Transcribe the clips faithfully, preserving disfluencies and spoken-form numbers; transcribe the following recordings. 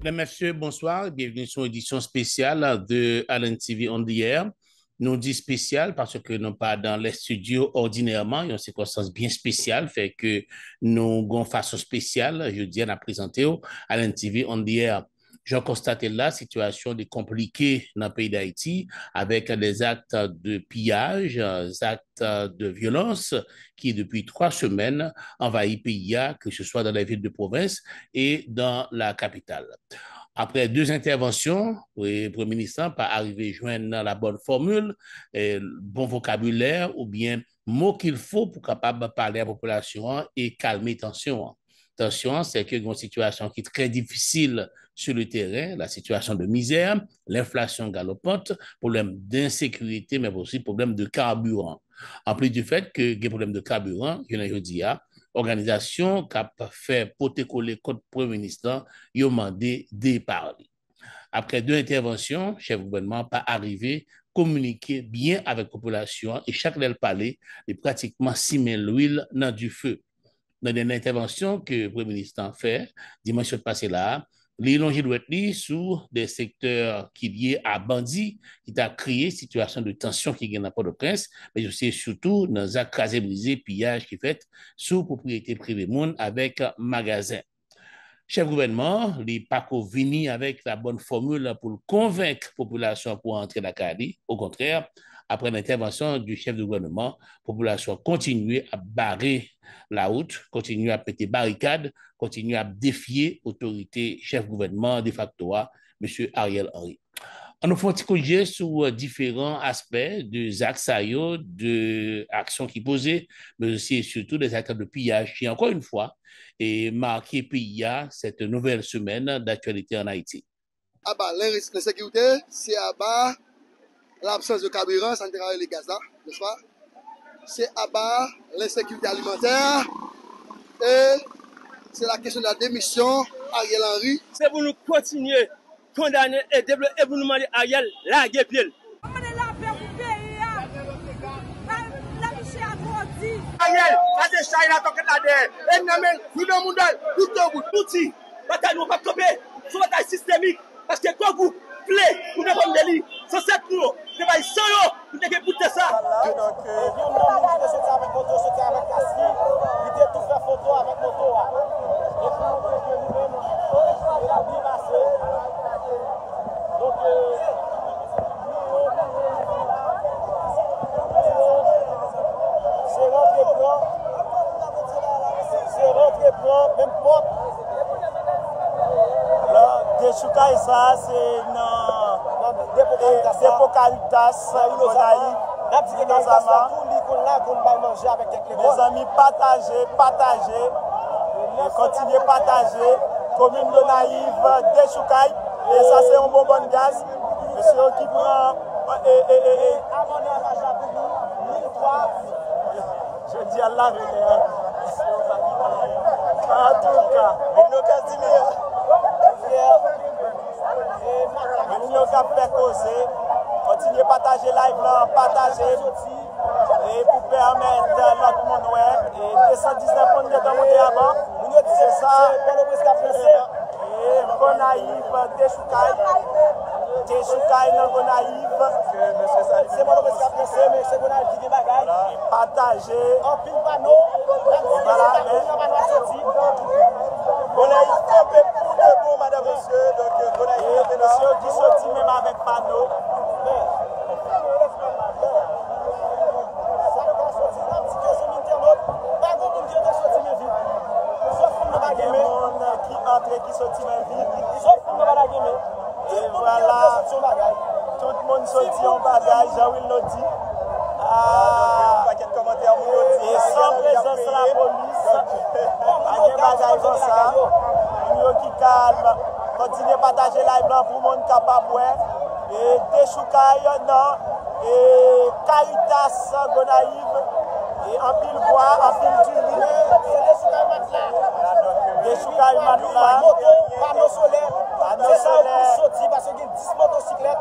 Mesdames, Messieurs, bonsoir et bienvenue sur une édition spéciale de Allen T V on the Air. Nou di espesyal paske nou pa nan lè estidyo òdinèman, yon sikonstans byen espesyal fè ke nou gon fason espesyal jodi a n ap prezante w Allen T V on the Air. Jan w konstate l la, sitiyasyon li konplike nan peyi Dayiti avèk des actes de pillage, des actes de violence ki depi twa semèn anvayi peyi a, ke se swa dans les villes de province et dans la capitale. Apre de entèvansyon, premye minis lan pa arive jwenn la bonne formule, eh, bon vokabilè oubyen mo qu'il faut pou kapab pale a popilasyon an e kalme tansyon an. Tansyon an, se ke gen yon sitiyasyon ki trè difisil sur le terrain, la situation de misère, l'inflation galopante, problème d'insécurité, men osi problème de carburant. Anplis du fèt ke gen pwoblèm de kabiran, jounen jodi a, òganizasyon k ap fè pote kole kont premye minis lan, yo mande depa li. Apre de entèvansyon, chèf gouvènman an pa arive kominike byen avèk popilasyon an e chak lè l pale, li pratikman simen lwil nan dife. Nan dènye entèvansyon ke premye minis lan fè, dimanch sot pase la a, li lonje dwèt li sou de sektè ki lye a bandi ki ta kreye sitiyasyon de tansyon ki gen nan Pòtoprens, men osi sitou nan zak kraze brize, piyaj ki fèt sou pwopriyete prive moun avèk magazen. Chèf gouvènman an, li pako vini avèk la bonne formule pou l konvenk popilasyon an pou antre lakay li. Okontrè, apre lentèvansyon di chèf de gouvènman, popilasyon an kontinye ap bare lawout, kontinye ap mete barikad, kontinye ap defye otorite chèf gouvènman defakto a, mesye Ariel Henry. Ann nou fè yon ti kout je sou diferan aspè de zak sa yo, de aksyon ki poze, men osi e sitou de zak de piyaj ki, ankò yon fwa, e make peyi a cette nouvelle semaine d'actualité en Haïti. Aba lensekirite, se aba labsans de kabiran, sa n te ka rele gaz la, nèspa? Se aba lensekirite alimantè e se la kesyon de la demisyon Ariel Henry. Se pou nou kontinye kondane e debloke e pou nou mande Ariel lage pye l. Mwen mande lapè pou peyi a. Lè misye a grandi. Ariel, lage chay la, tòkèt la dèyè. E n nan men, nou nan mouda l, bout an bout. Nou di, batay nou p ap kanpe. Se yon batay sistemik. Paske gwo gwoup vle pou defann de li. Zansèt nou yo te bay san yo pou te gen bout tè sa. Donk, euh, yon nonm ki te soti avèk moto, soti avèk kas li, li te tou fè foto avèk moto a. E pou montre ke li menm, e l ap byen pase. Donk, euh, se rantre pran, se rantre pran menm pòt. Dechoukay sa a, se nan depo Caritas, depo Caritas, Gonayiv, Innocent Saman. Mezanmi, pataje, pataje, e kontinye pataje. Komin Gonayiv dechoukay, e sa se yon bonbòn gaz. Mesye yo ki pran, e, e, e, e, Jodi a lave lè a. Antouka, Bruno Casimir. Bruno k ap fè koze. Kontinye pataje live lan, pataje. E pou pèmèt lòt moun wè. E de san diznèf moun gentan monte avan. Se sa. E Gonayiv dechoukay. Dechoukay nan Gonayiv. Se Pòtoprens k ap panse, men se Gonayiv ki gen bagay. Pataje. Anpil pano. Vwala, men Gonayiv kanpe pou de bon, madanm, mesye. Donk, Gonayiv kanpe la. Mesye yo ki soti menm avèk pano. Sa k ap soti la, m di ke zanmi entènot, pa gen moun ki antre soti men vid. Sòf moun nan pa gen men. Moun ki antre ki soti men vid. Sòf moun nan pa gen men. E vwala, tout moun soti yon bagay, jan Wilno di. Ah, e san prezans lapolis, pa gen bagay konsa. Moun yo ki kalm, kontinye pataje live lan pou moun kapab wè. E dechoukay nan, e Caritas Gonayiv, e anpil bwa, anpil diri. Dechoukay matla. Moto, pano solè. Pano solè. Se sa yo plis soti, paske gen dis motosiklèt,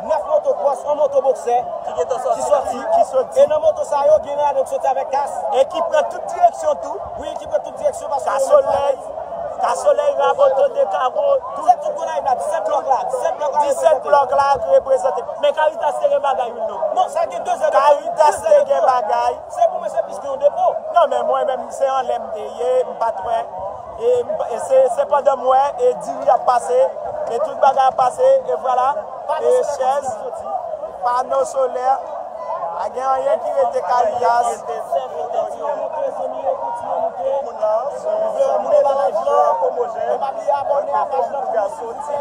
nèf moto kwòs, yon moto boksè ki soti. Ki soti. E nan moto sa yo, gen ladan ki soti avèk kas. E ki pran tout direksyon tou. Wi, ki pran tout direksyon, paske ka solèy, ka solèy, raboto de kawo, tout. Reprezante. Men Caritas te gen bagay, wi, non. Non, sa gen de zè de Caritas te gen bagay. Se pou mwen, se plis ke yon depo. Non, men mwen menm, se anlè m te ye, m pa t wè. E, m, e se, se pandan m wè, e diri ap pase, e tout bagay ap pase, e vwala. E chèz, pano solè, pa gen anyen ki rete Caritas.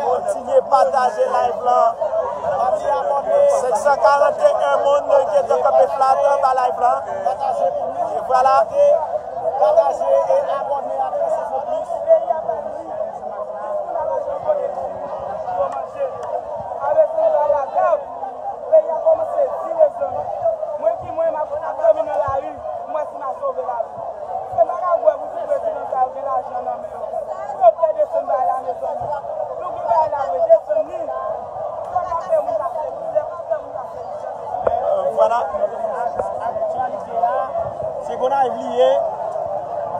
Kontinye pataje live lan. Senk san karant e en moun gentan kanpe flat anba live lan. E vwala. Peyi a kòmanse di, mezanmi. Mwen ki mwen, m ap, ap dòmi nan lari, m wè si m a sove lavi. Se pa ka kwè pou ti prezidan sa yo gen lajan nan men yo. Pou yo pè desann bagay la, mezanmi. Nou gen bagay la vre, desann li. Fò n ap fè moun ka fè mizè, pa fè moun ka fè mizè, mezanmi. Vwala. Aktyalite a, se Gonayiv li ye.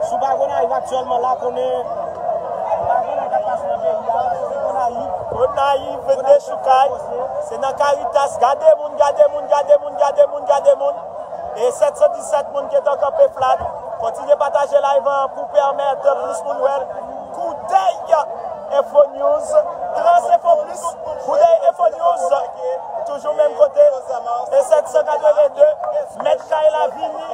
Si w pa Gonayiv aktyèlman la, konnen, pa konnen sa k ap pase nan peyi a, se Gonayiv. Gonayiv dechoukay, se nan Caritas. Gade moun, gade moun, gade moun, gade moun, gade moun. E sèt san disèt moun gentan kanpe flat. Kontinye pataje live an pou pèmèt plis moun wè l. Koudèy Info News, Trans Info Plus, Koudèy Info News, toujou menm kote. E sèt san katreven de, mèt kay la vini,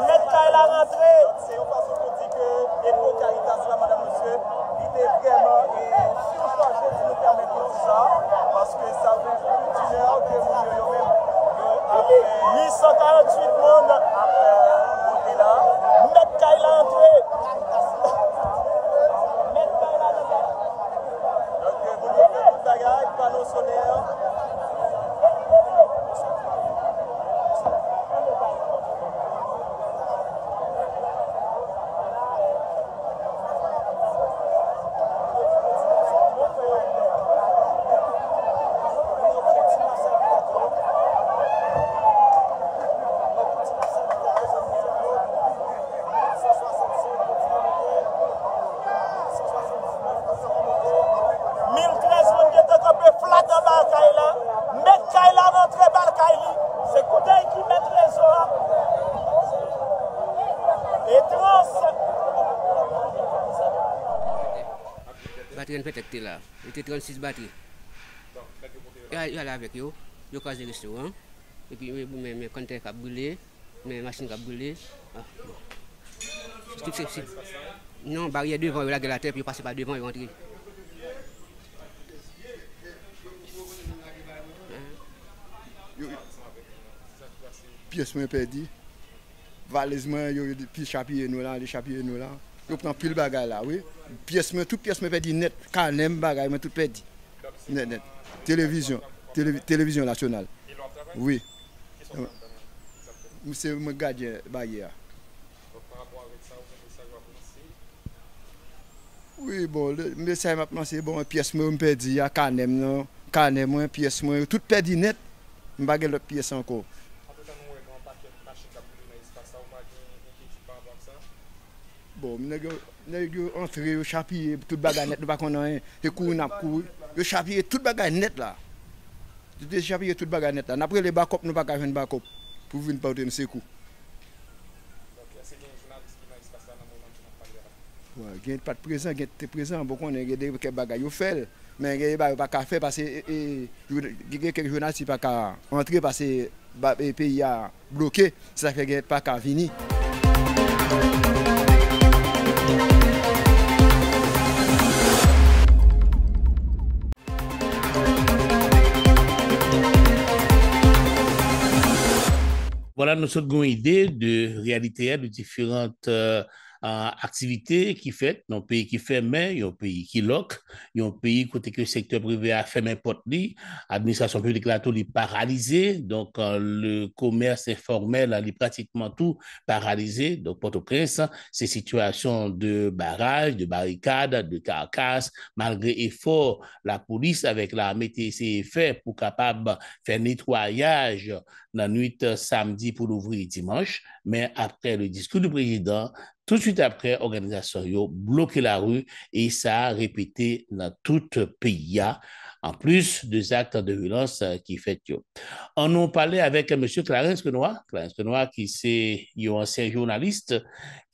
mèt kay la rantre. Se yon fason pou di ke depo Caritas la, madam, mesye, li te vrèman, e, sichaje, si nou pèmèt nou di sa, paske sa fè plis di yon è ke moun yo, yo menm, yo ap fè uit san karanntuit moun ap, e, monte la. Mèt kay la antre. Mèt kay la antre. Donk, moun yo fè tout bagay, pano solè. Mil trèz moun gentan kanpe flat anba kay la. Mèt kay la rantre ba l kay li. Se Koudèy ki mèt rezo a. E Trans. Batri an petèt te la. Li te trannsis batri. Yo al, yo al avèk yo. Yo kraze restoran. Epi men, men, men kantè k ap boule. Men machin k ap boule. Ah, bon. Tout se, se, non, baryè devan yo lage l atè, epi yo pase pa devan, yo antre. Yo, pyès mwen pèdi. Valèz mwen, yo, yo dechapiye nou la, dechapiye nou la. Yo pran pil bagay la, wi. Pyès mwen, tout pyès mwen pèdi nèt. Kanè m, bagay mwen, tout pèdi. Nèt, nèt. Televizyon. Televi-, televizyon nasyonal. Wi. Se mwen gadyen baryè a. Wi, bon, le, mesaj m ap lanse, bon, pyès mwen yo m pèdi a, kanè m nan, kanè mwen, pyès mwen yo, tout pèdi nèt. M pa gen lòt pyès ankò. Antouka, nou wè gen yon pakèt machin k ap boule nan espas la, ou pa gen enkyetid pa rapò ak sa? Bon, nèg yo, nèg yo antre, yo chapiye tout bagay nèt, nou pa konn anyen. Se kouri n ap kouri. Yo chapiye tout bagay nèt la. Yo dechapiye tout bagay nèt la. N ap rele bakòp, nou pa ka jwenn bakòp pou vin pote n sekou. Donk, èske gen jounalis ki nan espas la nan moman ke n ap pale a? Wè, gen pa t prezan, gen te prezan. Bon, konnen gen de kèk bagay yo fè l, men gen de bagay yo pa ka fè paske, e, e, jou-, gen kèk jounalis ki pa ka antre paske ba, e, peyi a bloke, se sa k fè gen pa ka vini. Vwala, nou sot gen yon ide de reyalite a, de diferan, e, a, aktivite ki fèt nan yon peyi ki fèmen, yon peyi ki lòk, yon peyi kote ke sektè prive a fèmen pòt li, administrasyon piblik la tou li paralize, donk, e, le komès enfòmèl li pratikman tou paralize. Donk, Pòtoprens, se sitiyasyon de baraj, de barikad, de karkas, malgre efò lapolis avèk lame te eseye fè pou kapab fè netwayaj nan nwit samdi pou louvri dimanch, men apre le diskou du prezidan, Toutswit apre, òganizasyon yo bloke lari e sa repete nan tout peyi a, anplis de zak de vyolans ki fèt yo. Ann nou pale avèk mesye Clarens Renois. Clarens Renois ki se yon ansyen jounalis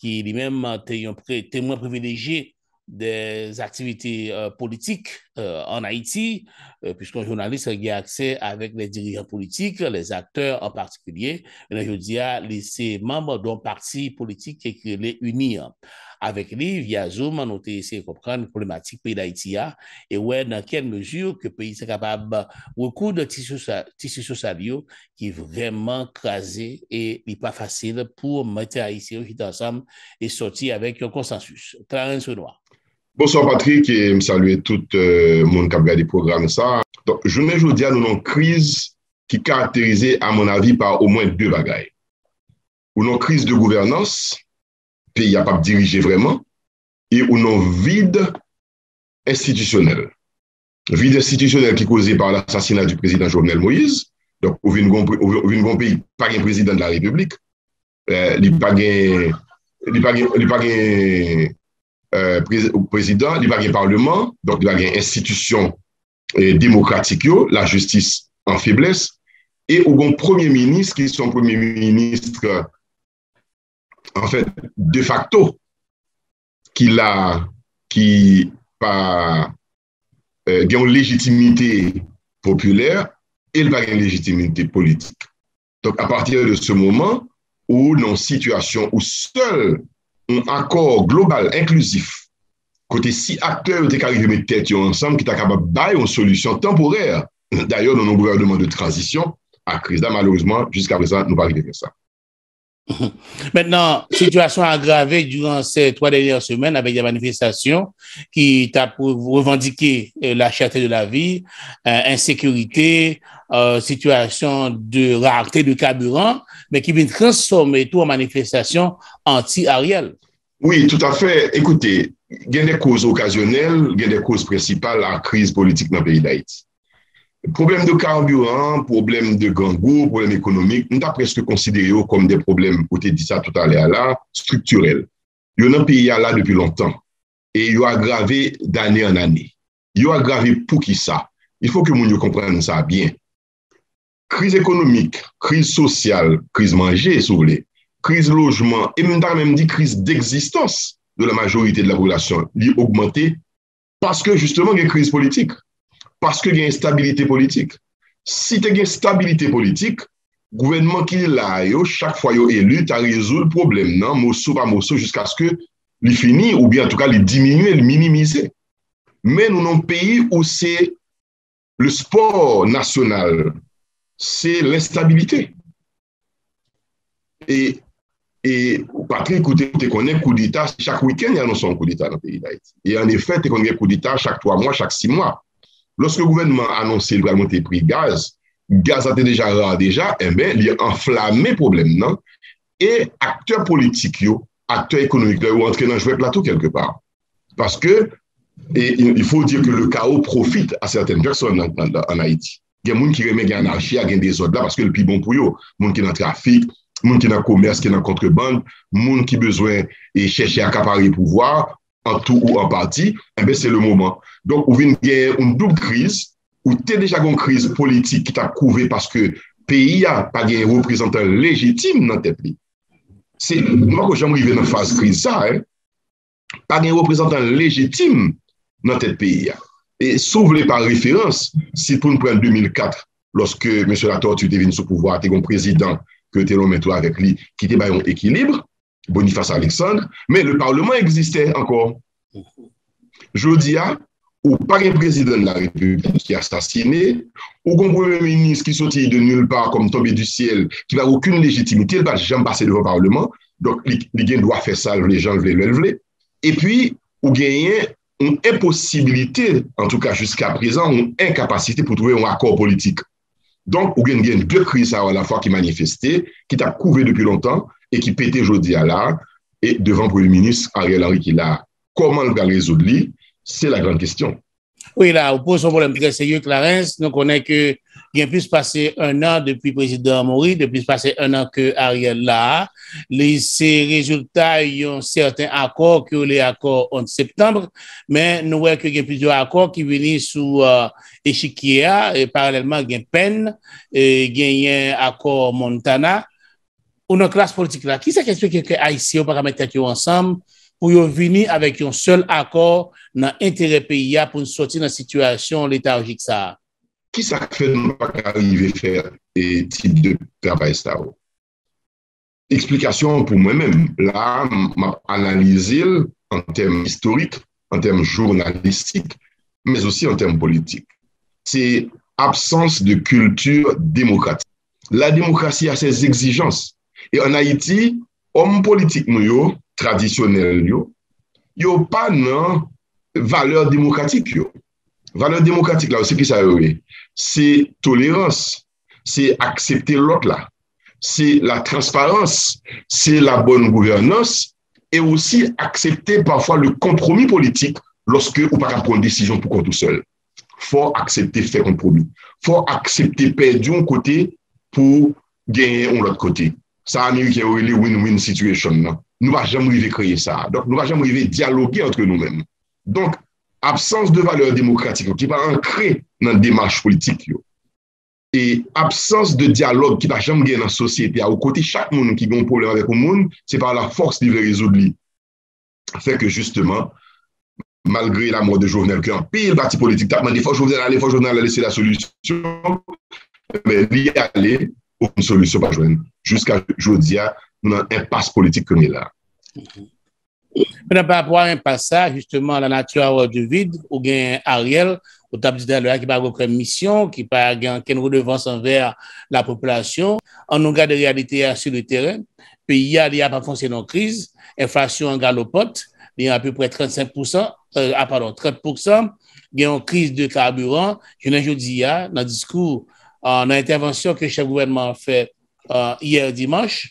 ki li menm te yon pre, temwen privilejye de aktivite politik an Ayiti, piske yon jounalis gen aksè avèk de dirijan politik, de aktè an patikilye. Jounen jodi a, li se manm de yon pati politik ki rele ini an. Avèk li, via Zoom, nou te eseye konprann pwoblematik peyi Dayiti a e wè nan kèl mezi ke peyi sa kapab rekoud tisi sosyal yo ki vrèman kraze e li pa fasil pou mete Ayisyen yo chita ansanm e sòti avèk yon konsansis. Clarens Renois. Bonswa Patrick, e m salye tout moun k ap gade pwogram sa. Donk, jounen jodi a, nou nan yon kriz ki karakterize, a mon avi, pa omwen de bagay. Ou nan yon kriz de gouvènans, peyi a p ap dirije vrèman, e ou nan yon vid enstitisyonèl. Vid enstitisyonèl ki koze pa lasasina di prezidan Jovenel Moïse. Donk, ou vin gon, ou vin gon peyi ki pa gen prezidan de la repiblik. Li pa gen, li pa gen, li pa gen prezidan, li pa gen paleman, donk li pa gen enstitisyon demokratik yo, lajistis an feblès, e ou gon premye minis ki se yon premye minis, anfèt, defakto, ki la, ki pa gen yon lejitimite popilè e li pa gen lejitimite politik. Donk, apati de se moman, ou nan yon sitiyasyon ou sèl yon akò global, enklizif, kote sis aktè yo te ka rive met tèt yo ansanm ki ta kapab bay yon solisyon tanporè. Dayè, nou nan yon gouvènman de tranzisyon a kriz la, malerezman, jiska prezan, nou pa rive fè sa. Mentnan, sitiyasyon an agrave diran se twa dènye semèn avèk de manifestasyon ki t ap revandike lachète de lavi, ensekirite, sitiyasyon de rarte de kabiran, men ki vin transfòme tou an manifestasyon anti-Ariel. Wi, toutafè. Ekoute, gen de koz okazyonèl, gen de koz prensipal a kriz politik nan peyi Dayiti. Pwoblèm de kabiran, pwoblèm de grangou, pwoblèm ekonomik, m ta prèske konsidere yo kòm de pwoblèm, ou te di sa toutalè a la, estriktirèl. Yo nan peyi a la depi lontan. E yo agrave dane an ane. Yo agrave poukisa? Il faut que moun yo konprann sa byen. Kriz ekonomik, kriz sosyal, kriz manje, si w vle, kriz lojman, e m ta menm di kriz degzistans de la majorite de la popilasyon, li ogmante paske jisteman gen kriz politik, paske gen enstabilite politik. Si te gen estabilite politik, gouvènman ki la yo, chak fwa yo eli, ta rezoud pwoblèm nan moso pa moso jiskaske li fini, oubyen antouka li diminye, li minimize. Men nou nan yon peyi ou se le sport national, se lenstabilite. E, e Patrick, ou te, ou te konnen koudeta, chak wikenn, y anonse yon koudeta nan peyi Dayiti. E an efè, te konn gen koudeta chak twa mwa, chak sis mwa. Lòske gouvènman anonse li pral monte pri gaz, gaz la te deja ra deja, enben, li anflame pwoblèm nan. E aktè politik yo, aktè ekonomik la, yo antre nan jwèt la tou kèlkepa. Paske, e, il faut dire que le chaos profite à certaines personnes en, en, en Haïti. Gen moun ki renmen gen anachi a, gen dezòd la, paske l pi bon pou yo. Moun ki nan trafik, moun ki nan komès, ki nan kontrebann, moun ki bezwen e chèche akapare pouvwa, an tou ou an pati, enben, se le moman. Donk, ou vin gen yon doub kriz, ou te deja gen yon kriz politik ki t ap kouve paske peyi a pa gen reprezantan lejitim nan tèt li. Se, nou pako janm rive nan faz kriz sa, en. Pa gen reprezantan lejitim nan tèt peyi a. E si w vle pa referans, si pou n pran de mil kat, lòske mesye Latortue te vin sou pouvwa a, te gen yon prezidan ke yo te lonmen tou avèk li, ki te bay yon ekilib, Boniface Alexandre, men le Parlement existait encore. Jodi a, ou pa gen prezidan de la repiblik ki asasine, ou gen yon premye minis ki soti de nulle part comme tombé du ciel, ki pa gen okenn lejitimite, li pa t janm pase devan paleman, donk li, li gen dwa fè sa l vle, jan l vle, lè l vle. Epi, ou genyen yon enposibilite, antouka jiska prezan, yon enkapasite pou twouve yon akò politik. Donk, ou gen, gen de kriz sa yo alafwa ki manifeste, ki t ap kouve depi lontan, e ki pete jodi a la, e devan premye minis Ariel Henry ki la. Kòman l pral rezoud li? Se la grande question. Wi, la, ou poze yon pwoblèm trè serye, Clarens. Nou konnen ke gen plis pase enn an depi prezidan an mouri, gen plis pase enn an ke Ariel la a. Li se rezilta yon sèten akò ke yo rele akò onz septanm, men nou wè ke gen plizyè akò ki vini sou, euh, echikye a, e paralèlman gen pèn, e genyen akò Montana. Ou nan klas politik la, kisa k eksplike ke Ayisyen yo pa ka met tèt yo ansanm pou yo vini avèk yon sèl akò nan enterè peyi a pou n sòti nan sitiyasyon letarjik sa a? Kisa k fè nou pa ka rive fè, e, tip de travay sa yo? Eksplikasyon an pou mwen menm, la, m ap analize l an tèm istorik, an tèm jounalistik, men osi an tèm politik. Se absans de kilti demokratik. La démocratie a ses exigences. E ann Ayiti, òm politik nou yo, tradisyonèl yo, yo pa nan valè demokratik yo. Valè demokratik la yo, se ki sa yo ye? Se tolerans, se aksepte lòt la, se la transparans, se la bòn gouvènans, e osi aksepte pafwa le konpwomi politik lòske ou pa ka pran yon desizyon pou kont ou sèl. Fò w aksepte fè konpwomi. Fò w aksepte pèdi yon kote pou genyen yon lòt kote. Sa Ameriken yo rele win-win situation nan. Nou pa janm rive kreye sa. Donk, nou pa janm rive dyaloge antre nou menm. Donk, absans de valè demokratik yo ki pa ankre nan demach politik yo, e absans de dyalòg ki pa janm gen nan sosyete a, ou kote chak moun ki gen yon pwoblèm avèk yon moun, se pa la fòs li vle rezoud li. Fè ke jisteman, malgre la mò de Jovenel, ke anpil pati politik t ap mande fò Jovenel ale, fò Jovenel ale, se la solisyon, men li ale, okenn solisyon pa jwenn. Jiska jodi a, nou nan enpas politik ke nou ye la. Menm pa rapò a enpas sa, jisteman, la nature a horreur du vide, ou gen Ariel, ou t ap di talè a, ki pa gen okenn misyon, ki pa gen okenn redevans anvè la popilasyon. Ann nou gade reyalite a sur le terrain. Peyi a, li ap anfonse nan kriz. Enflasyon an galopant. Li apeprè trannsenk pousan, euh, ah, padon, trant pousan. Gen yon kriz de kabiran. Jounen jodi a, nan diskou, euh, nan entèvansyon ke chèf gouvènman an fè, euh, yè dimanch,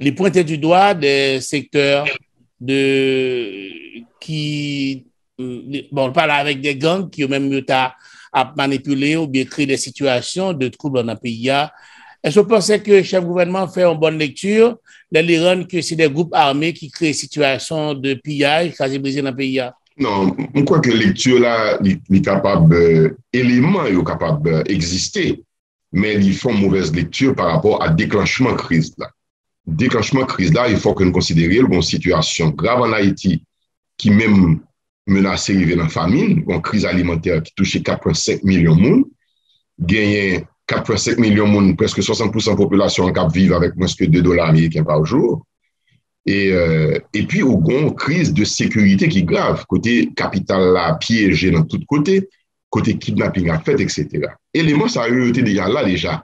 li pwente du dwa de sektè de, ki, bon, li pale avèk de gang ki yo menm yo ta ap manipile oubyen kreye de sitiyasyon de twoub nan peyi a. Èske w panse ke chèf gouvènman an fè yon bòn lekti lè li rann ke se de gwoup ame ki kreye sitiyasyon de piyaj, kraze brize nan peyi a? Non, m kwè ke lekti la, li, li kapab, euh, eleman yo kapab, euh, egziste, men li fè yon movèz lekti pa rapò a deklanchman kriz la. Deklanchman kriz la, e fò ke nou konsidere l, gon sitiyasyon grav ann Ayiti ki menm menase rive nan famin, gon kriz alimantè ki touche kat pwen senk milyon moun, genyen kat pwen senk milyon moun, prèske swasant pousan popilasyon an k ap viv avèk mwens ke de dola ameriken pa jou, e, euh, epi ou gon kriz de sekirite ki grav, kote kapital la pyeje nan tout kote, kote kidnaping ap fèt, etsetera. Eleman sa yo, yo te deja la deja.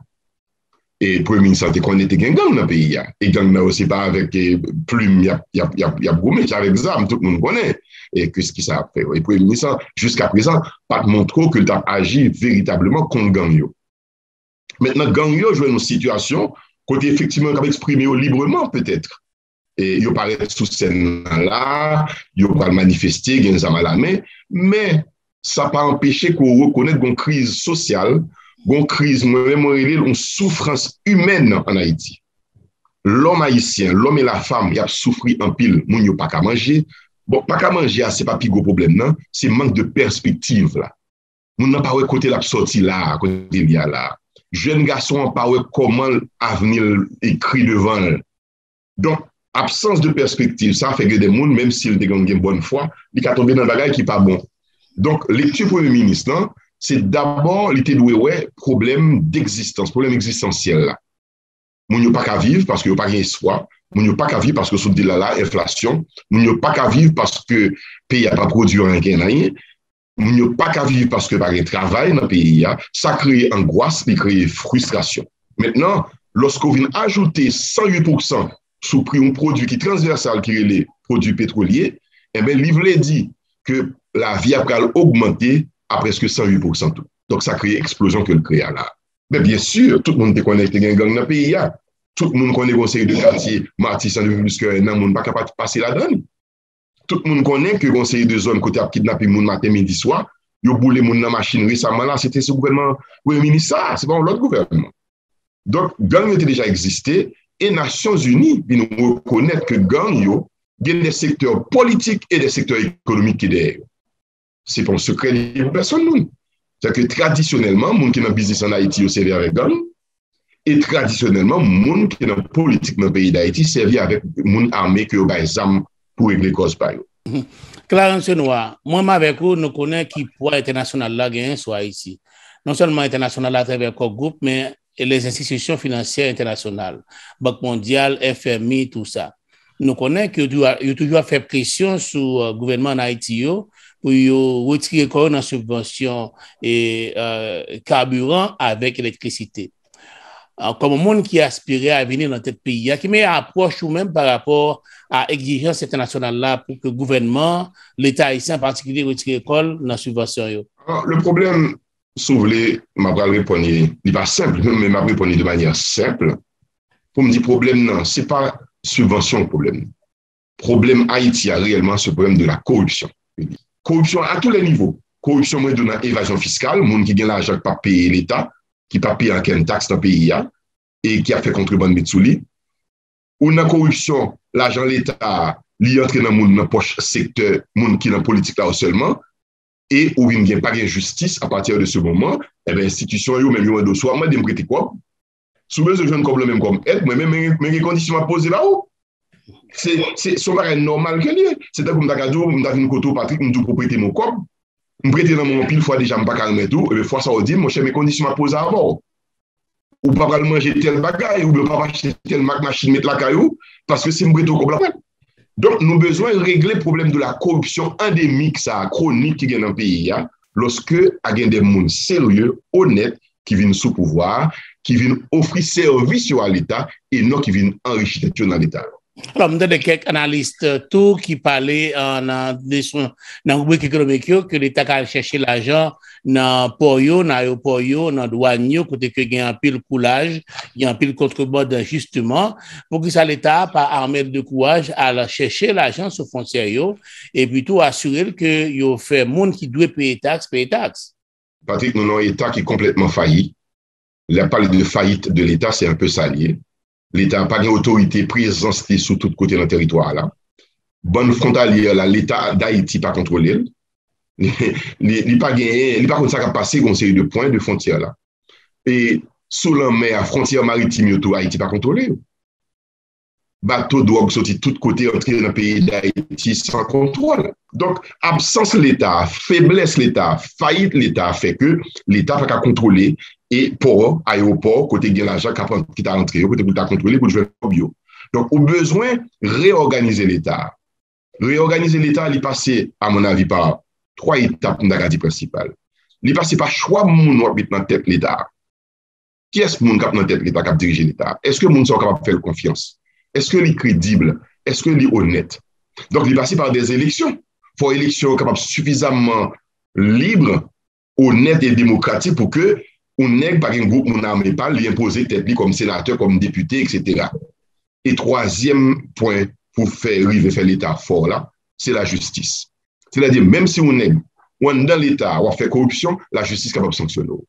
E premye minis lan te konnen te gen gang nan peyi a. E gang nan yo, se pa avèk, e, plim y ap, y ap, y ap, y ap goumen, se avèk zam, tout moun konnen. E kis ki sa y ap fè yo. E premye minis lan, jiska prezan, pa t montre w ke l t ap aji veritableman kont gang yo. Mentnan, gang yo jwenn yon sitiyasyon kote efektivman yo kab eksprime yo libreman, petèt. E yo parèt sou sèn nan la, yo pral manifeste, gen zam alamen, men sa pa anpeche ke w rekonèt gon kriz sosyal, gon kriz, mwen menm mwen rele l yon soufrans imèn ann Ayiti. Lòm ayisyen, lòm e lafam, y ap soufri anpil, moun yo pa ka manje. Bon, pa ka manje a, se pa pi gwo pwoblèm nan, se mank de pèspektiv la. Moun nan pa wè kote l ap sòti la a, kote l ye a la a. Jèn gason an pa wè kòman avni l ekri devan l. Donk, absans de pèspektiv sa fè gen de moun, menm si l te gen, gen bòn fwa, li ka tonbe nan bagay ki pa bon. Donk, lekti premye minis lan, se dabò li te dwe wè pwoblèm degzistans, pwoblèm egzistansyèl la. Moun yo pa ka viv paske yo pa gen espwa. Moun yo pa ka viv paske sou de la la, enflasyon. Moun yo pa ka viv paske peyi a pa pwodui anyen, anyen. Moun yo pa ka viv paske pa gen travay nan peyi a. Sa kreye angwas, li kreye fristrasyon. Mentnan, lòske w vin ajoute san uit pousan sou pri yon pwodui ki transvèsal ki rele pwodui petwolye, enben, li vle di ke lavi a pral ogmante a prèske san uit pousan tou. Donk, sa kreye eksplozyon ke l kreye a la. Men byen si, tout moun te konnen te gen gang nan peyi a. Tout moun konnen gon seri de katye Matisan depi plis ke enn an, moun pa ka pa pase ladan li. Tout moun konnen ke gon seri de zòn kote ap kidnape moun maten, midi, swa, yo boule moun nan machin resaman la, se te sou gouvènman premye minis sa, se pa yon lòt gouvènman. Donk, gang yo te deja egziste, e Nasyonzini vin rekonèt ke gang yo gen de sektè politik e de sektè ekonomik ki dèyè yo. Se pa yon sekrè li ye pou pèsonn moun. Sèke tradisyonèlman, moun ki nan biznis ann Ayiti yo sèvi avèk gang, e tradisyonèlman, moun ki nan politik nan peyi Dayiti sèvi avèk moun ame ke yo bay zam pou regle kòz pa yo. Clarence Senois, mwen menm avèk ou, nou konnen ki pwa entènasyonal la genyen sou Ayiti. Non sèlman entènasyonal atravè Core Group, men e lèzenstitisyon finansyè entènasyonal, Bank Mondyal, F M I, tou sa. Nou konnen ke yo toujou ap fè presyon sou gouvènman ann Ayiti yo pou yo retire kò yo nan sibvansyon e kabiran avèk elektrisite. Kòm yon moun ki aspire a vini nan tèt peyi a, ki meyè apwòch ou menm pa rapò a egzijans entènasyonal la pou ke gouvènman, Leta ayisyen an patikilye retire kò l nan sibvansyon yo? Le pwoblèm, si w vle, m ap pral reponn li, li pa senp, men m ap reponn li de manyè senp. Pou m di pwoblèm nan, se pa sibvansyon k pwoblèm nan. Pwoblèm Ayiti a reyèlman, se pwoblèm de la koripsyon. Koripsyon a tou lè nivo. Koripsyon, mwen di w, nan evazyon fiskal, moun ki gen lajan k pa peye Leta, ki pa peye ankenn taks nan peyi a, e ki ap fè kontrebann met sou li. Ou nan koripsyon, lajan Leta a, li antre nan moun, nan pòch sektè moun ki nan politik la yo sèlman, e ou vin gen, pa gen jistis. A pati de se moman, enben, enstitisyon yo menm yo mande w, si w ap mande m prete kòb, si w bezwen jwenn kòb lan menm kòm èd, mwen menm, men gen kondisyon m ap poze ba ou. Se se se yon bagay nòmal ke l ye. Se tankou m ta ka di w, m ta vin kote w, Patrick, m di w pou w prete m yon kòb, m prete nan men w anpil fwa deja, m pa ka remèt ou, ebyen fwa sa a w di m, monchè, men kondisyon m ap poze avè w. Ou pa pral manje tèl bagay, oubyen ou pa pral achte tèl mak machin met lakay ou, paske si m prete w kòb la, pran. Donk, nou bezwen regle pwoblèm de la koripsyon andemik sa a, kwonik ki gen nan peyi a, lòske a gen de moun serye, onèt, ki vin sou pouvwa a, ki vin ofri sèvis yo a Leta, e non ki vin anrichi tèt yo nan Leta. Alò, m tande kèk analis tou ki pale nan ribrik ekonomik yo ke Leta ka al chèche lajan nan pò yo, nan ayewopò yo, nan dwàn yo, kote ke gen anpil koulaj, gen anpil kontreband, jisteman. Poukisa Leta a pa ame l de kouraj al chèche lajan sou fwontyè yo, epi tou asire l ke yo fè moun ki dwe peye taks peye taks? Patrick, nou nan yon eta ki konplètman fayi. Lè y ap pale de fayit de Leta, se enpe sa l ye. Leta pa gen otorite, prezans li sou tout kote nan teritwa a la. Bann fwontalyè la, Leta Dayiti pa kontwole l. Li, li pa genyen, li pa konn sa k ap pase yon seri de pwen de fwontyè la. E sou lanmè a, fwontyè maritim yo tou, Ayiti pa kontwole yo. Bato dwòg soti tout kote antre nan peyi Dayiti san kontwòl. Donk, absans Leta, feblès Leta, fayit Leta fè ke Leta pa ka kontwole e pò, ayewopò, kote gen lajan k ap ant-, ki ta antre yo, kote pou l ta kontwole, pou l jwenn kòb yo. Donk, ou bezwen reyòganize Leta. Reyòganize Leta, li pase, a mon avi, pa twa etap, m ta ka di, prensipal. Li pase pa chwa moun w ap met nan tèt Leta a. Kiyès moun k ap nan tèt Leta, k ap dirije Leta? Èske moun sa yo kapab fè l konfyans? Èske li kredib? Èske li onèt? Donk, li pase pa dè eleksyon. Fò eleksyon yo kapab sifizamman lib, onèt e demokratik pou ke yon nèg pa gen gwoup moun ame pa l, li enpoze tèt li kòm senatè, kòm depite, etsetera. E twazyèm pwen pou fè rive fè Leta fò la, se lajistis. Sètadi, menm si yon nèg ou anndan Leta a, w ap fè koripsyon, lajistis kapab sanksyone w.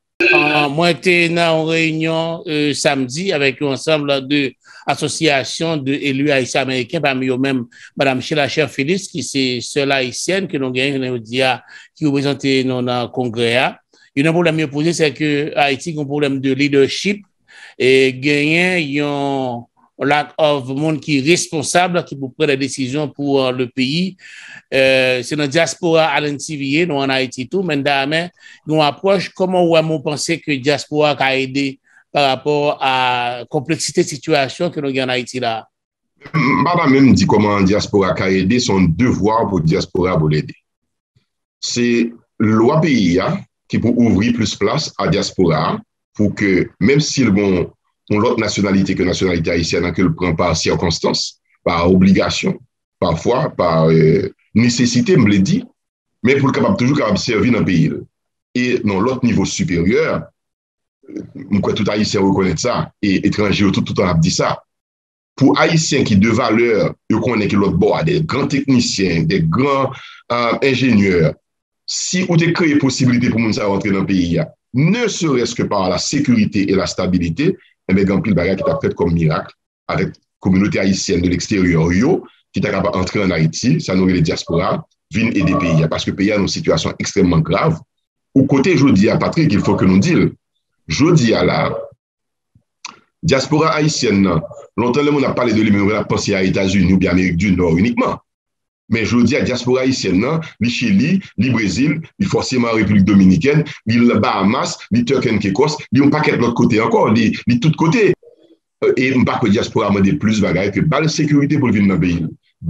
Mwen te nan yon reyinyon samdi avèk yon ansanm de asosyasyon de eli ayisyen ameriken, pami yo menm Madanm Sheila Cher Phillips, ki se sèl ayisyèn ke nou genyen jounen jodi a, ki reprezante nou nan Kongrè a. Youn nan pwoblèm yo poze, se ke Ayiti gen yon pwoblèm de leadership, e genyen yon lack of moun ki responsab, ki pou pran de desizyon pou le peyi. Se nan dyaspora Allen T V ye, nou ann Ayiti tou, men n ta renmen gen yon apwòch, kòman ou wè, men w panse ke dyaspora ka ede pa rapò a konpleksite sitiyasyon ke nou gen ann Ayiti la? M pa ta menm di kòman dyaspora ka ede, se yon devwa pou dyaspora pou l ede. Se lwa peyi a ki pou ouvri plis plas a dyaspora a, pou ke, menm si l gen yon lòt nasyonalite ke nasyonalite ayisyèn nan, ke l pran pa sikonstans, pa obligasyon, pafwa, pa nesesite, m vle di, men pou l kapab toujou kapab sèvi nan peyi l. E nan lòt nivo siperyè, m kwè tout Ayisyen rekonèt sa, e etranje yo tou, tout tan ap di sa. Pou Ayisyen ki de valè, yo konnen ki lòt bò a, de gran teknisyen, de gran enjenyè, Si ou te kreye posibilite pou moun sa yo antre nan peyi a, ne serait-ce que par la sécurité et la stabilité, enben, gen anpil bagay ki t ap fèt kòm mirak avèk kominote ayisyèn de l'extérieur yo ki ta kapab antre ann Ayiti, sa nou rele dyaspora, vin ede peyi a. Paske peyi a nan yon sitiyasyon ekstrèmman grav. Ou kote jodi a, Patrick, il faut que nou di l. Jodi a la, dyaspora ayisyèn nan, lontan lè moun ap pale de li, moun ap panse a Etazini oubyen Amerik di Nò inikman. Men jodi a, dyaspora ayisyèn nan, li Chili, li Brezil, li fòseman Repiblik Dominikèn, li Bahamas, li Turks and Caicos, li yon pakèt lòt kote ankò, li, li tout kote. E m pa kwè dyaspora mande plis bagay ke ba l sekirite pou l vin nan peyi l.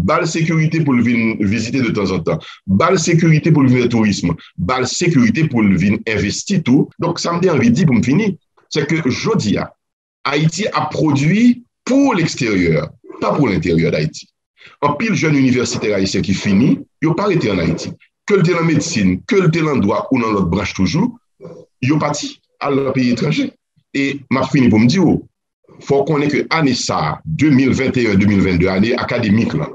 Ba l sekirite pou l vin vizite de tanzantan. Ba l sekirite pou l vin fè tourism. Ba l sekirite pou l vin envesti tou. Donk, sa m te anvi di pou m fini, se ke jodi a, Ayiti ap pwodui pou leksteryè, pa pou lenteryè Dayiti. Anpil jèn inivèsitè ayisyen ki fini, yo pa rete ann Ayiti. Ke l te nan medsin, ke l te nan dwa ou nan lòt branch toujou, yo pati al nan peyi etranje. E m ap fini pou m di w, fò w konnen ke ane sa a, de mil venteyen, de mil vennde, ane akademik la,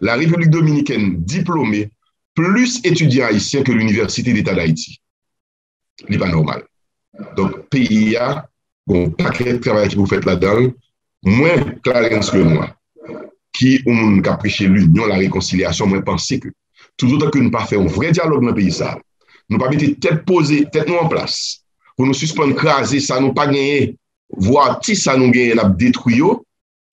la Repiblik Dominikèn diplome plis etidyan ayisyen ke Linivèsite Deta Dayiti. Li pa nòmal. Donk, peyi a, gon pakèt travay ki pou fèt ladan l. Mwen, Clarens Lenoir, ki yon moun k ap preche linyon, la rekonsilyasyon, mwen panse ke, toutotan ke nou pa fè yon vrè dyalòg nan peyi sa a, nou pa mete tèt poze, tèt nou an plas, pou nou sispann kraze sa nou pa genyen, vwati sa nou genyen, n ap detwi yo,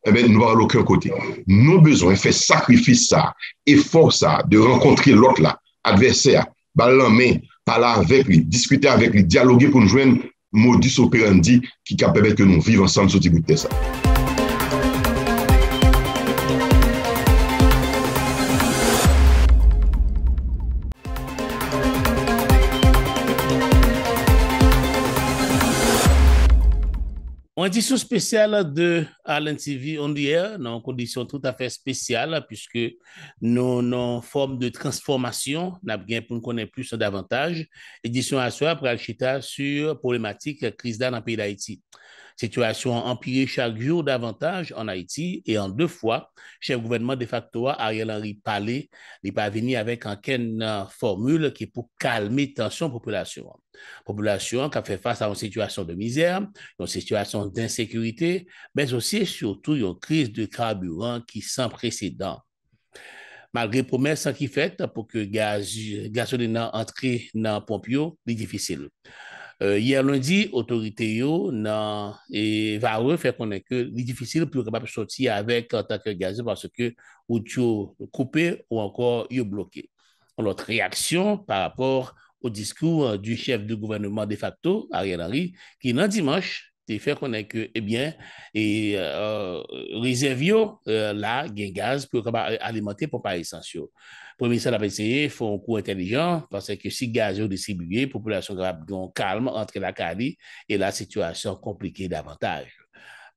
enben, nou pa pral okenn kote. Nou bezwen fè sakrifis sa, efò sa, de rankontre lòt la, advèsè a, ba l lanmen, pale avèk li, diskite avèk li, dyaloge pou n jwenn modus operandi ki ka pèmèt ke nou viv ansanm sou ti bout tè sa. Yon edisyon espesyal de Island T V on the Air nan yon kondisyon toutafè espesyal, piske nou nan yon fòm de transfòmasyon, n ap gen pou n konnen plis davantaj. Edisyon aswè a pral chita sou pwoblematik kriz la nan peyi Dayiti. Sitiyasyon an anpire chak jou davantaj ann Ayiti e an de fwa, chèf gouvènman defakto a, Ariel Henry, pale, li pa vini avèk ankenn fòmil ki pou kalme tansyon popilasyon an. Popilasyon an k ap fè fas a yon sitiyasyon de mizè, yon sitiyasyon densekirite, men osi sitou yon kriz de kabiran ki san presedan. Malgre pwomès ki fèt pou ke gaz, gazolin nan antre nan ponp yo, li difisil. Yè lendi, otorite yo nan Varreux fè konnen ke li difisil pou yo kapab soti avèk tanke gaz yo paske wout yo koupe ou ankò yo bloke. Yon lòt reyaksyon pa rapò o diskou du chef du gouvernement de facto, Ariel Henry, ki nan dimanch te fè konnen ke, ebyen, e, rezèv yo la gen gaz pou yo kapab alimante ponp a esans yo. Premye minis la ap eseye fè yon kou entèlijan, paske si gaz yo distribiye, popilasyon kapab gen yon kalm, rantre lakay li, e la sitiyasyon konplike davantaj.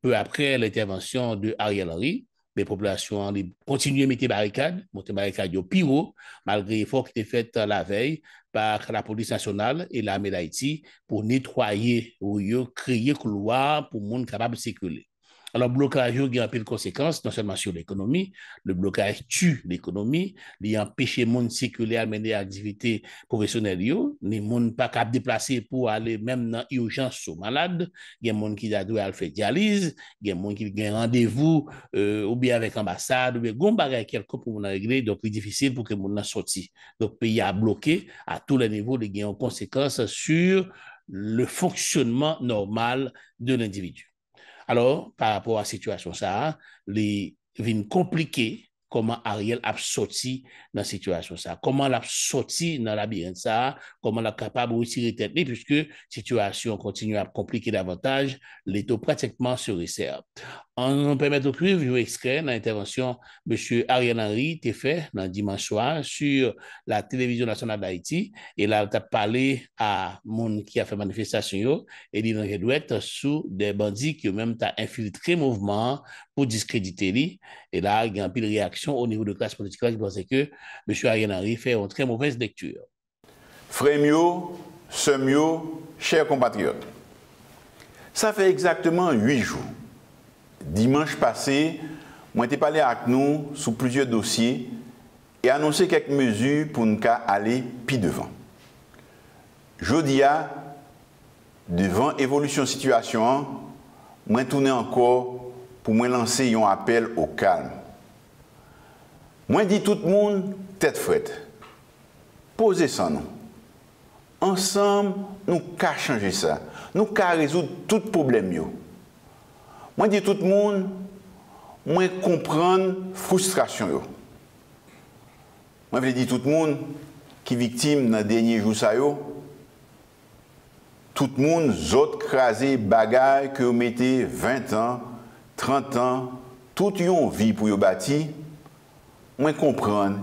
Peu après l'intervention de Ariel Henry, men popilasyon an li kontinye mete barikad, monte barikad yo pi wo, malgre efò ki te fèt lavèy pa lapolis nasyonal e lame Dayiti pou netwaye ri yo, kreye koulwa pou moun kapab sikile. Alò, blokaj yo gen anpil konsekans, non sèlman sou lekonomi, le blocage tue l'économie, li anpeche moun sikile al mennen aktivite pwofesyonèl yo, ni moun pa kab deplase pou ale menm nan ijans ou malad, gen moun ki ta dwe al fè dyaliz, gen moun ki gen randevou oubyen avèk anbasad, oubyen gon bagay kèlkonk pou moun nan regle, donk li difisil pou ke moun nan soti. Donk peyi a bloke à tous les niveaux, li gen yon konsekans sur le fonctionnement normal de l'individu. Alò, pa rapò a sitiyasyon sa a, li vin konplike kòman Ariel ap sòti nan sitiyasyon sa a, kòman l ap sòti nan labirent sa a, kòman l ap kapab retire tèt li, piske sitiyasyon kontinye ap konplike davantaj, l'étau pratiquement se resserre. Ann pèmèt nou swiv yon ekstrè nan entèvansyon mesye Ariel Henry te fè nan dimanch swa sur la télévision nationale d'Haïti, e la l t ap pale a moun ki ap fè manifestasyon yo, e li lonje dwèt sou de bandi ki yo menm ta enfiltre mouvman an pou diskredite li. E la, gen anpil reyaksyon o nivo de klas politik la ki panse ke mesye Ariel Henry fè yon trè movèz lekti. Frè m yo, sè m yo, chè konpatriyòt, sa fè egzakteman uit jou, dimanch pase, mwen te pale ak nou sou plizyè dosye e anonse kèk mezi pou n ka ale pi devan. Jodi a, devan evolisyon sitiyasyon an, mwen tounen ankò pou mwen lanse yon apèl o kalm. Mwen di tout moun tèt frèt, poze san nou. Ansanm, nou ka chanje sa. Nou ka rezoud tout pwoblèm yo. Mwen di tout moun, mwen konprann fristrasyon yo. Mwen vle di tout moun ki viktim nan dènye jou sa yo, tout moun zòt kraze bagay ke yo mete ven tan, trant tan, tout yon vi pou yo bati, mwen konprann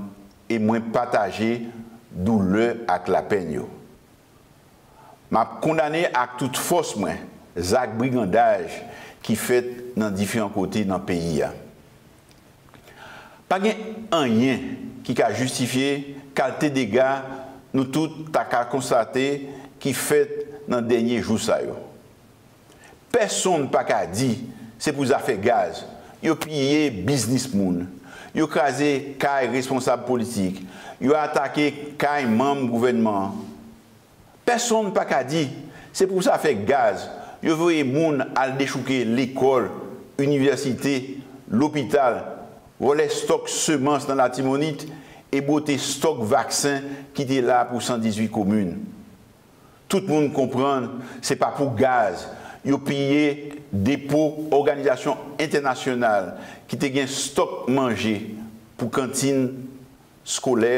e mwen pataje doulè ak lapenn yo. M ap kondane ak tout fòs mwen zak brigandaj ki fèt nan diferan kote nan peyi a. Pa gen anyen ki ka jistifye kalte dega nou tout ta ka konstate ki fèt nan dènye jou sa yo. Pèsonn pa ka di se pou zafè gaz yo piye biznis moun, yo kraze kay responsab politik, yo atake kay manm gouvènman an. Pèsonn pa ka di se pou zafè gaz yo voye moun al dechouke lekòl, inivèsite, lopital, vòlè stòk semans nan Latibonit e bwote stòk vaksen ki te la pou san dizuit komin. Tout moun konprann se pa pou gaz yo piye depo òganizasyon entènasyonal ki te gen stòk manje pou kantin skolè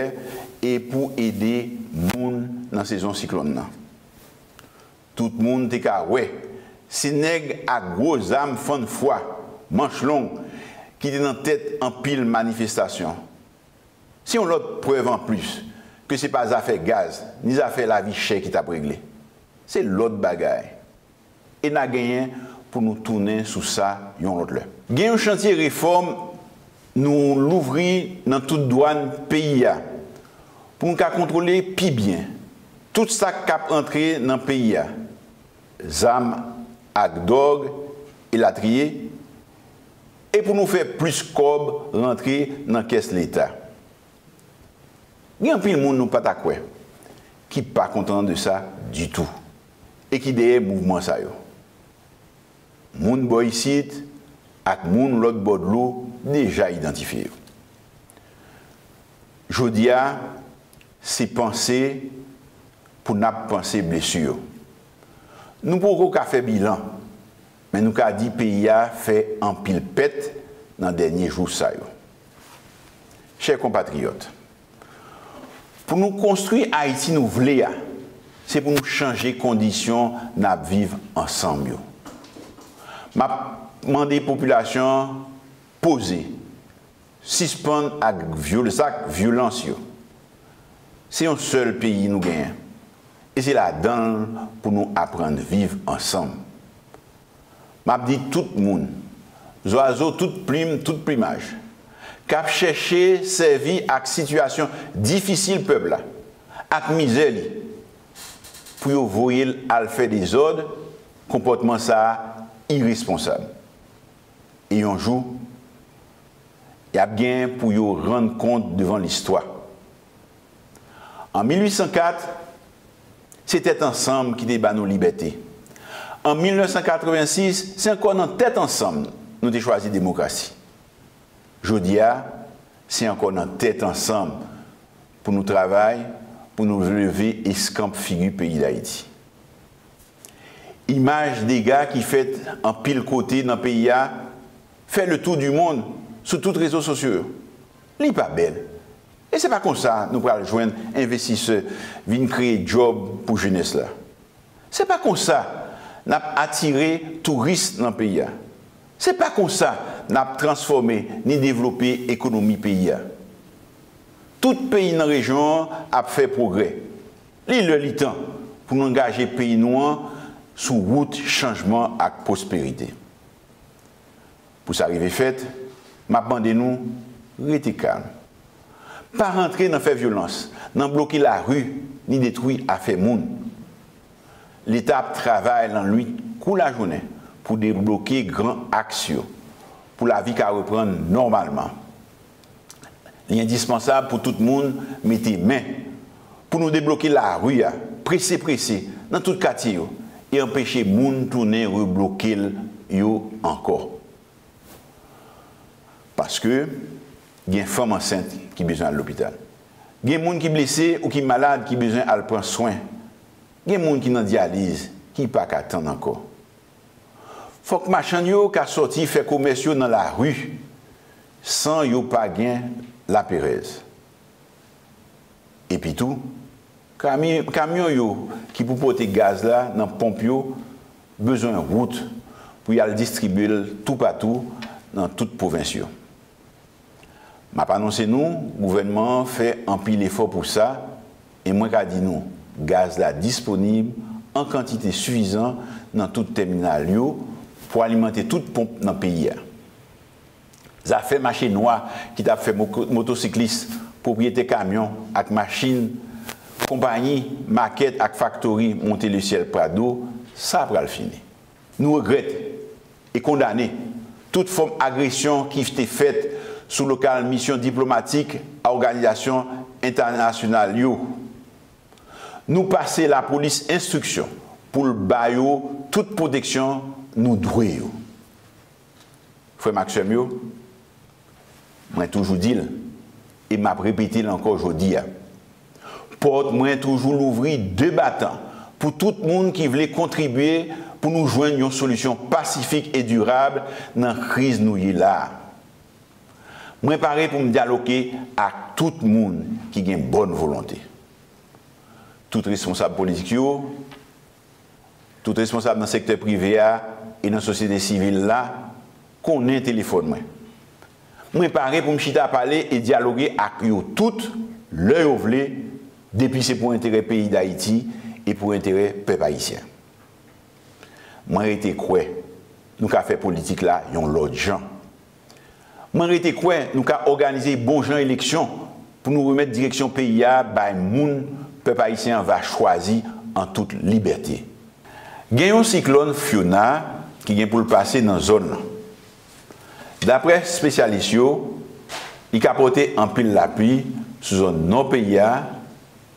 e pou ede moun nan sezon siklòn nan. Tout moun te ka wè se nèg ak gwo zam fann fwa, manch long, ki te nan tèt anpil manifestasyon. Se yon lòt prèv anplis ke se pa zafè gaz ni zafè lavi chè ki t ap regle. Se lòt bagay. E n a genyen pou nou tounen sou sa yon lòt lè. Gen yon chantye refòm nou louvri nan tout dwàn peyi a pou nou ka kontwole pi byen tout sa k ap antre nan peyi a, zam ak dwòg, elatriye, e pou nou fè plis kòb rantre nan kès Leta. Gen anpil moun nou pa ta kwè ki pa kontan de sa ditou e ki dèyè mouvman sa yo. Moun bò isit ak moun lòt bò dlo deja idantifye yo. Jodi a, se panse pou n ap panse blesi yo. Nou poko ka fè bilan, men nou ka di peyi a fè anpil pèt nan dènye jou sa yo. Chè konpatriyòt, pou nou konstwi Ayiti nou vle a, se pou nou chanje kondisyon n ap viv ansanm yo. M ap mande popilasyon an poze, sispann ak vyol-, zak vyolans yo. Se yon sèl peyi nou genyen. E se ladan l pou nou aprann viv ansanm. M ap di tout moun, zwazo tout plim, tout plimaj, k ap chèche sèvi ak sitiyasyon difisil pèp la, ak mizè li, pou yo voye l al fè dezòd, konpòtman sa a iresponsab. E yon jou, y ap gen pou yo rann kont devan listwa. An mil uit san kat, se tèt ansanm ki te ba nou libète. An mil nèf san katrevensis, se ankò nan tèt ansanm nou te chwazi demokrasi. Jodi a, se ankò nan tèt ansanm pou nou travay, pou nou leve eskanp figi peyi Dayiti. Imaj dega ki fèt anpil kote nan peyi a fè le tour du monde sou tout rezo sosyo yo. Li pa bèl. E se pa konsa nou pral jwenn envestisè vin kreye djòb pou jenès la. Se pa konsa n ap atire touris nan peyi a. Se pa konsa n ap transfòme ni devlope ekonomi peyi a. Tout peyi nan rejyon an ap fè pwogrè. Li lè li tan pou nou angaje peyi nou an sou wout chanjman ak pwosperite. Pou sa rive fèt, m ap mande nou rete kalm. Pa rantre nan fè vyolans, nan bloke lari, ni detwi afè moun. Leta ap travay lannwit kou lajounen pou debloke gran aks yo, pou lavi ka reprann nòmalman. Li endispansab pou tout moun mete men pou nou debloke lari a, prese prese nan tout katye yo e anpeche moun tounen rebloke l yo ankò. Paske gen fanm ansent ki bezwen al lopital. Gen moun ki blese ou ki malad ki bezwen al pran swen. Gen moun ki nan dyaliz ki pa ka tann ankò. Fòk machann yo ka sòti fè komès yo nan lari san yo pa gen laperèz. Epitou, kami- kamyon yo ki pou pote gaz la nan ponp yo bezwen wout pou y al distribye l toupatou nan tout pwovens yo. M ap anonse nou, gouvènman an fè anpil efò pou sa, e mwen ka di nou, gaz la disponib an kantite sifizan nan tout tèminal yo pou alimante tout ponp nan peyi a. Zafè mache nwa ki t ap fè mo- motosiklis, pwopriyetè kamyon ak machin, konpayi, makèt ak faktori monte lesyèl Prado, sa pral fini. Nou regrèt e kondane tout fòm agresyon ki te fèt sou lokal misyon diplomatik a òganizasyon entènasyonal yo. Nou pase lapolis enstriksyon pou l ba yo tout pwoteksyon nou dwe yo. Frè m ak sè m yo, mwen toujou di l, e m ap repete l ankò jodi a. Pòt mwen toujou louvri de batan pou tout moun ki vle kontribye pou nou jwenn yon solisyon pasifik e dirab nan kriz nou ye la a. Mwen pare pou m dyaloge ak tout moun ki gen bòn volonte. Tout responsab politik yo, tout responsab nan sektè prive a e nan sosyete sivil la konnen telefòn mwen. Mwen pare pou m chita pale e dyaloge ak yo tout lè yo vle, depi se pou enterè peyi Dayiti e pou enterè pèp ayisyen. Mwen rete kwè nou ka fè politik la yon lòt jan. Mwen rete kwè nou ka òganize bon jan eleksyon pou nou remèt direksyon peyi a bay moun pèp ayisyen an va chwazi an tout libète. Gen yon siklòn Fiona ki gen pou l pase nan zòn nan. Daprè espesyalis yo, li ka pote anpil lapli sou zòn nò peyi a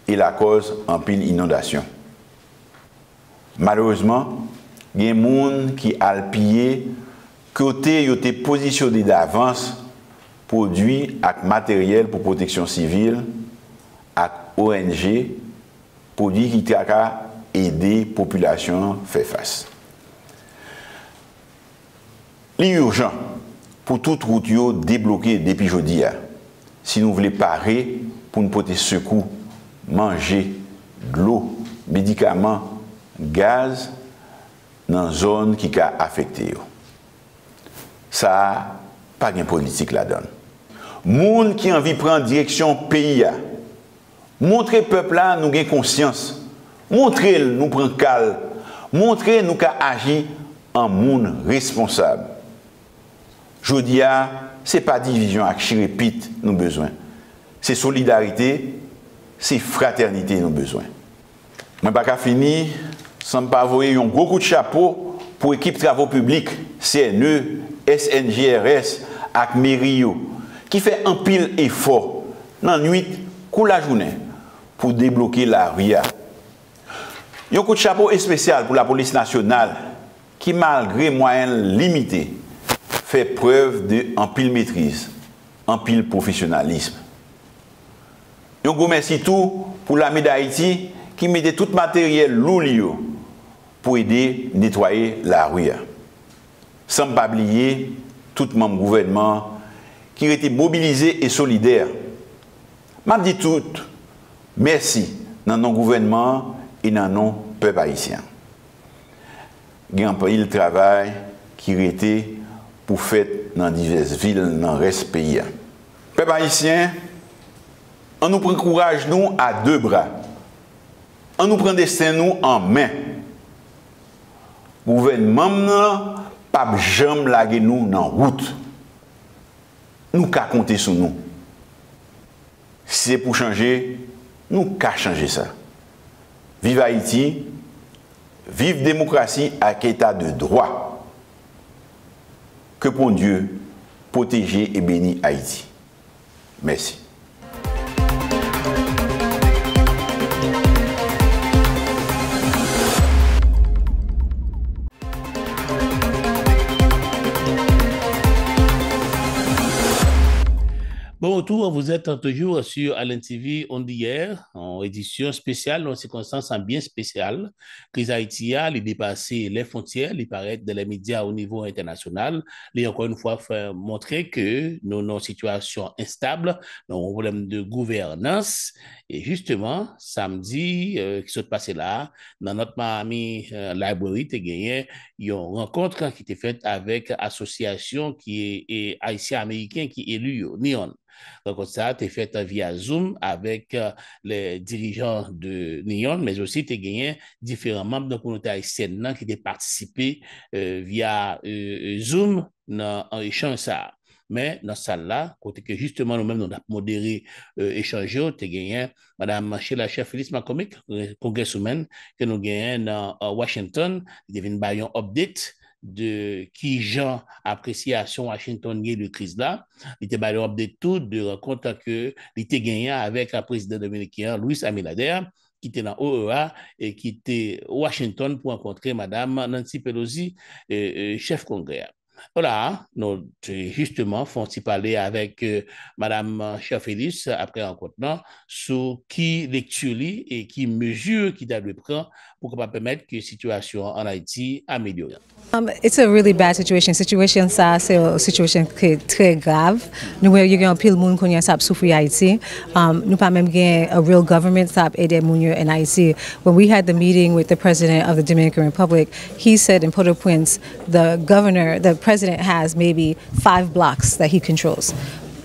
e lakòz anpil inondasyon. Malerezman, gen moun ki al piye kote yo te pozisyone davans pwodui ak materyèl pou pwoteksyon sivil ak O N G, pwodui ki ta ka ede popilasyon an fè fas. Li ijan pou tout wout yo debloke depi jodi a, si nou vle pare pou n pote sekou, manje, dlo, medikaman, gaz nan zòn ki ka afekte yo. Sa a pa gen politik ladan l. Moun ki anvi pran direksyon peyi a, montre pèp la nou gen konsyans. Montre l nou pran ka l. Montre nou ka aji an moun responsab. Jodi a, se pa divizyon ak chire pit nou bezwen. Se solidarite, se fratènite nou bezwen. Mwen pa ka fini san m pa voye yon gwo kout chapo pou ekip travo piblik, C N E, S N G R S ak meri yo, ki fè anpil efò nan nwit kou lajounen pou debloke lari a. Yon kout chapo espesyal pou lapolis nasyonal ki, malgre mwayen l limite, fè prèv de anpil metriz, anpil pwofesyonalis. Yon gwo mèsi tou pou Lame Dayiti ki mete tout materyèl lou li yo pou ede netwaye lari a. San m pa bliye tout manm gouvènman an ki rete mobilize e solidè. M ap di tout mèsi nan non gouvènman an e nan non pèp ayisyen an. Gen anpil travay ki rete pou fèt nan divès vil nan rès peyi a. Pèp ayisyen, ann nou pran kouraj nou a de bra. Ann nou pran desten nou an men. Gouvènman m nan p ap janm lage nou nan wout. Nou ka konte sou nou. Si se pou chanje, nou ka chanje sa. Viv Ayiti, viv demokrasi ak eta de dwa. Ke Bondye pwoteje e beni Ayiti. Mèsi. Bon retour, vous êtes toujours sur Allen T V On The Air, en édition spéciale, dans une circonstance bien spéciale. Kriz Ayiti a, li depase lè fwontyè, li parèt dans les médias au niveau international. Li ankò yon fwa fè montre ke nou nan yon sitiyasyon enstab, nan yon pwoblèm de gouvènans. E jisteman, samdi, euh, ki sot pase la, nan North Miami, euh, Library, te genyen yon rankont ki te fèt avèk asosyasyon ki e, e ayisyen ameriken ki eli yo, NEON. Rankont sa a te fèt via Zoom avèk, euh, les dirigeants de NEON, men osi te genyen diferan manm nan kominote ayisyèn nan ki te patisipe, euh, via, euh, Zoom nan, an echanj sa a. Men nan sal la, kote ke jisteman nou menm nou t ap modere, euh, echanj yo, te genyen Madam Sheila Cher Phillips McCormick, euh, congresswoman ke nou genyen nan, euh, Washington, li te vin bay yon update de kijan apresyasyon Washington ye de kriz la. Li te bay yon update tou de rankont ke li te genyen avèk prezidan dominiken an, Luis Abinader, ki te nan O E A e ki te Washington pou rankontre Madam Nancy Pelosi, e, e, chèf Kongrè a. Vwala, nou te jisteman fè yon ti pale avèk, e, Madam Cher Phillips apre rankont lan sou ki lekti li e ki mezi ki ta dwe pran pou kapab pèmèt ke sitiyasyon an Ayiti amelyore. Um, it's a really bad situation. Situation sa, se yon situation ki trè grav. Nou wè, gen anpil moun kounye a sa ap soufri Ayiti. Um, nou pa menm gen a real government sa ap ede moun yo en Ayiti. When we had the meeting with the president of the Dominican Republic, he said in Port-au-Prince, the governor, the president has maybe five blocks that he controls.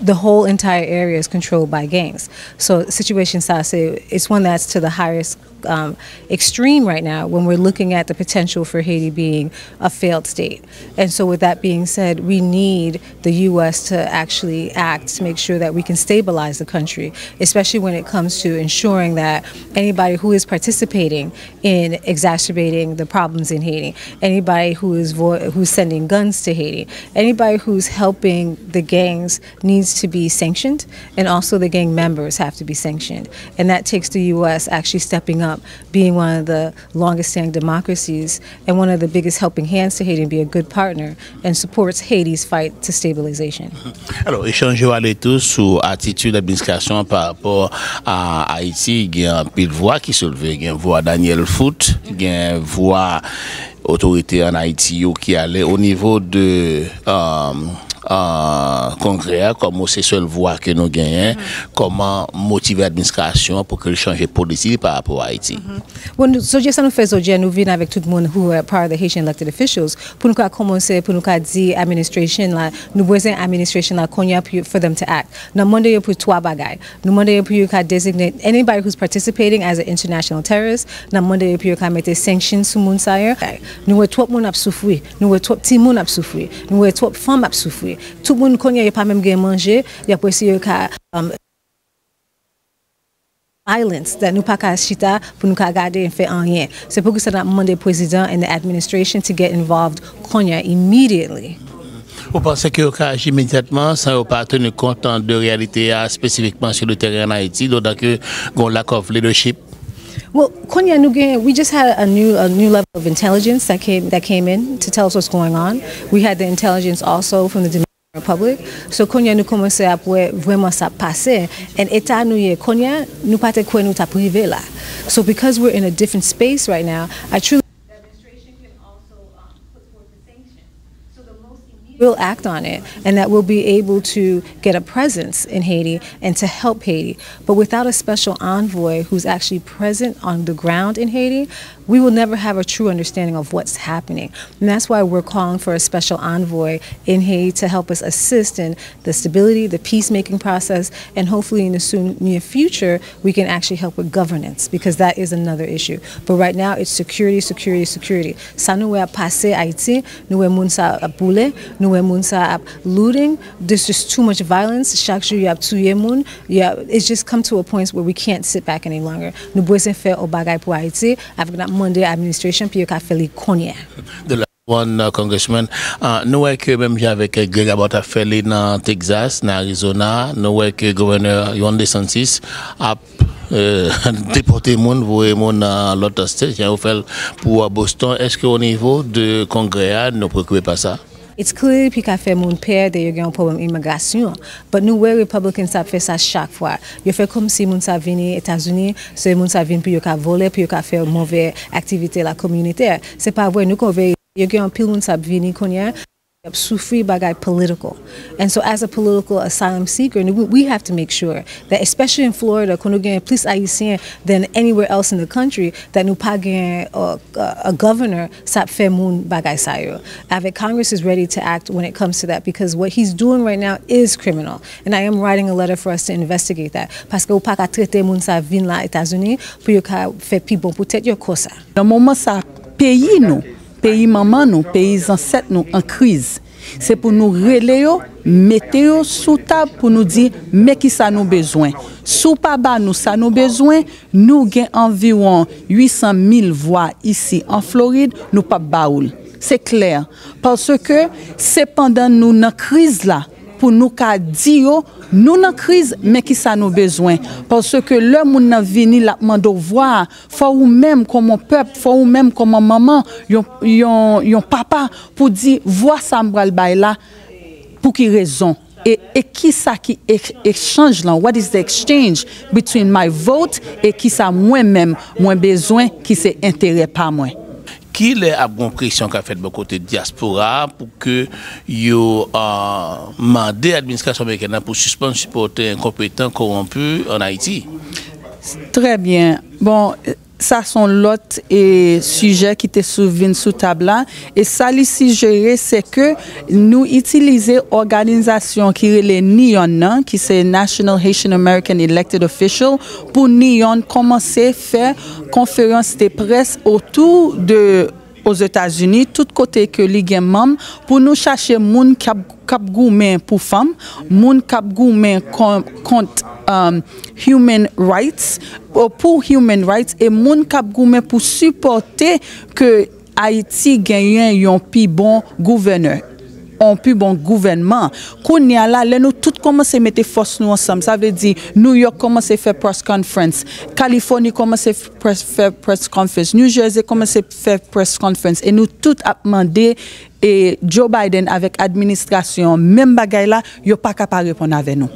The whole entire area is controlled by gangs. So situation sa, se, it's one that's to the highest, um, extreme right now when we're looking at the potential for Haiti being a failed state. And so, with that being said, we need the U S to actually act to make sure that we can stabilize the country, especially when it comes to ensuring that anybody who is participating in exacerbating the problems in Haiti, anybody who is vo- who's sending guns to Haiti, anybody who's helping the gangs needs to be sanctioned, and also the gang members have to be sanctioned. And that takes the U S actually stepping up, being one of the longest standing democracies and one of the biggest helping hands to Haiti, and be a good partner and supports Haiti's fight to stabilization. Alò, echanj yo ale tou sou atitid administrasyon an pa rapò a Ayiti. Gen anpil vwa ki soulve. Gen vwa Daniel Foot, gen vwa otorite an Ayiti yo ki ale o nivo de, um, uh, Kongrè a, kòm se sèl vwa ke nou genyen, kòman motive administrasyon an pou ke l chanje polisi li pa rapò a Ayiti? Bon, nou, jodi a sa nou fè jodi a, nou vin avèk tout moun who are part of the Haitian elected officials pou nou ka kòmanse, pou nou ka di administration la, nou bezwen administration la kounye a pou- for them to act. N ap mande yo pou twa bagay. Nou mande yo pou yo ka designate anybody who's participating as an international terrorist. N ap mande yo pou yo ka mete sanction sou moun sa yo. Nou wè twòp moun ap soufri. Nou wè twòp timoun ap soufri. Nou wè twòp fanm ap soufri. Tout moun kounye a yo pa menm gen manje. Y ap eseye yo ka um, violence that nou pa ka chita pou nou ka gade and fè anyen. Se poukisa n ap mande prezidan and the administration to get involved kounye a immediately. Ou panse ke yo ka aji imedyatman san yo pa teni kont de reyalite a espesifikman sou le teren an Ayiti, dotan ke gon lack of leadership? Well, kounye a nou gen, we just had a new a new level of intelligence that came that came in to tell us what's going on. We had the intelligence also from the Dominican Republic. So kounye a nou kòmanse ap wè vrèman sa ap pase. And eta nou ye kounye a, nou pa te kwè nou t ap rive la. So because we're in a different space right now, I truly will act on it, and that we'll be able to get a presence in Haiti and to help Haiti. But without a special envoy who's actually present on the ground in Haiti, we will never have a true understanding of what's happening. And that's why we're calling for a special envoy in Haiti to help us assist in the stability, the peacemaking process, and hopefully in the soon near future, we can actually help with governance, because that is another issue. But right now, it's security, security, security. Sa nou wè ap pase Ayiti, nou wè moun sa ap boule, nou wè moun sa ap looting. There's just too much violence. Chak jou y ap touye moun. Y ap, it's just come to a point where we can't sit back any longer. Nou bezwen fè yon bagay pou Ayiti, avèk n ap mande administration pou yo ka fè li kounye a. One, uh, Congressman, uh, nou wè ke menm jan avèk Greg Abbott ap fè li nan Texas, nan Arizona, nou wè ke Gouvènè Ron DeSantis ap, euh, depòte moun, voye moun nan lòt state, jan yo fè l pou, uh, Boston. Èske o nivo de Kongrè a, nou preokipe pa sa? It's clear pou ka fè moun pè de yo gen yon pwoblèm imigrasyon. But nou wè Republicans ap fè sa chak fwa. Yo fè kòmsi moun sa vini Etazini, se moun sa vin pou yo ka vòlè, pou yo ka fè move aktivite la kominotè. Se pa vre, nou konn veye, yo gen anpil moun sa ap vini kounye a, y ap soufri bagay political. And so as a political asylum seeker, nou, we have to make sure that, especially in Florida, kote nou gen plis Ayisyen than anywhere else in the country, that nou pa gen a, a, a governor sa ap fè moun bagay sa yo. Avèk Congress is ready to act when it comes to that because what he's doing right now is criminal. And I am writing a letter for us to investigate that. Paske ou pa ka trete moun sa vin la Etazini pou yo ka fè pi bon pou tèt yo konsa. Nan moman sa, peyi nou, peyi manman nou, peyi zansèt nou an kriz. Se pou nou rele yo, mete yo sou tab pou nou di, men kisa nou bezwen. Si w pa ba nou sa nou bezwen, nou gen anviwon uit san mil vwa isi an Florid, nou p ap ba ou l. Se klè. Paske se pandan nou nan kriz la pou nou ka di yo, nou nan kriz, men kisa nou bezwen. Paske lè moun nan vini, l ap mande w vwa, fò ou menm kòman pèp, fò ou menm kòman manman, yon, yon, yon papa, pou di vwa sa m pral bay la, pou ki rezon? E, e kisa ki e- echanj lan? What is the exchange between my vote e kisa mwen menm mwen bezwen ki se enterè pa mwen? Kilè ap gon presyon k ap fèt bò kote dyaspora a pou ke yo, ah, mande administrasyon amerikèn nan pou sispann sipòte enkonpetan, kowonpi ann Ayiti? Trè byen. Bon, sa se yon lòt, e, sijè ki te sou, vin sou tab la. E sa li sijere, se ke nou itilize òganizasyon ki rele NHAON nan, ki se National Haitian American Elected Official, pou NHAON kòmanse fè konferans de près otou de Ozetazini, tout kote ke li gen manm, pou nou chache moun k ap, k ap goumen pou fanm, moun k ap goumen kon- kont, um, human rights, pou human rights, e moun k ap goumen pou sipòte ke Ayiti genyen yon pi bon gouvènè, yon pi bon gouvènman. Kounye a la, lè nou tout kòmanse mete fòs nou ansanm, sa vle di New York kòmanse fè press conference, Californie kòmanse f- press- fè press conference, New Jersey kòmanse fè press conference, e nou tout ap mande, e, Joe Biden avèk administrasyon an, menm bagay la, yo pa ka pa reponn avè nou.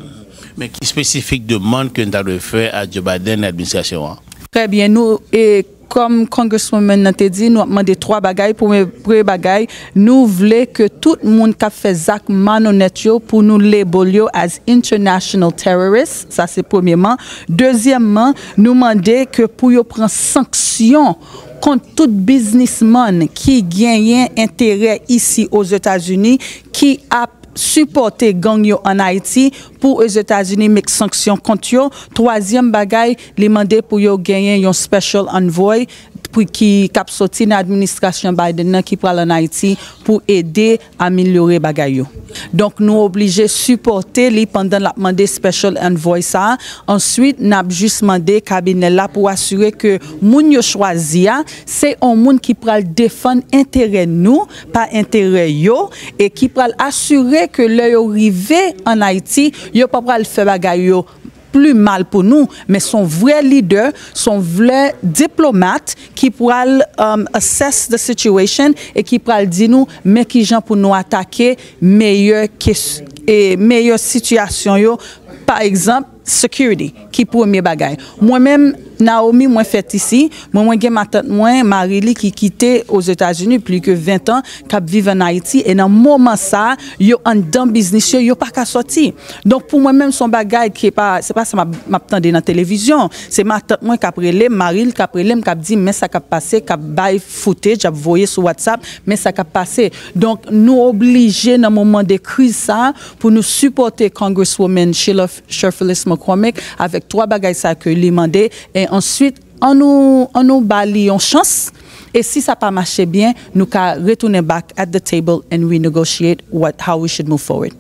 Men ki espesifik demann ke n ta dwe fè a Joe Biden e administrasyon an? Trè byen, nou, e, kòm Congresswoman nan te di, nou ap mande twa bagay. Premye, premye bagay, nou vle ke tout moun k ap fè zak malonèt yo pou nou label yo as international terrorists. Sa se premyeman. Dezyèmman, nou mande ke pou yo pran sanksyon kont tout biznismann ki genyen enterè isi Ozetazini, ki ap sipòte gang yo ann Ayiti, pou Ozetazini met sanksyon kont yo. Twazyèm bagay, li mande pou yo genyen yon special envoy pou ki k ap soti nan administrasyon Biden nan ki pral ann Ayiti pou ede amelyore bagay yo. Donk, nou oblije sipòte li pandan l ap mande special envoy sa a. Answit, n ap jis mande kabinè la pou asire ke moun yo chwazi a, se yon moun ki pral defann enterè nou, pa enterè yo, e ki pral asire ke lè yo rive ann Ayiti, yo pa pral fè bagay yo pli mal pou nou, men se yon vrè lidè, se yon vrè diplomat ki pral, um, assess the situation e ki pral di nou men kijan pou nou atake meyè kes- e meyè sitiyasyon yo, pa egzanp, security, ki premye bagay. Mwen menm, Naomi, mwen fèt isi, mwen, mwen gen matant mwen, mari li ki kite Ozetazini pli ke ven tan, k ap viv ann Ayiti, e nan moman sa a, yo anndan biznis yo, yo pa ka sòti. Donk, pou mwen menm, se yon bagay ki pa, se pa sa m ap, m ap tande nan televizyon. Se matant mwen k ap rele m, mari l k ap rele m, k ap di m, men sa k ap pase, k ap bay footage, ap voye sou WhatsApp, men sa k ap pase. Donk, nou oblije, nan moman de kriz sa a, pou nou sipòte Congresswoman Sheila Cherfilus McCormick avèk twa bagay sa ke li mande. E answit, an nou, an nou ba li yon chans. E si sa pa mache byen, nou ka retounen back at the table and renegotiate what, how we should move forward.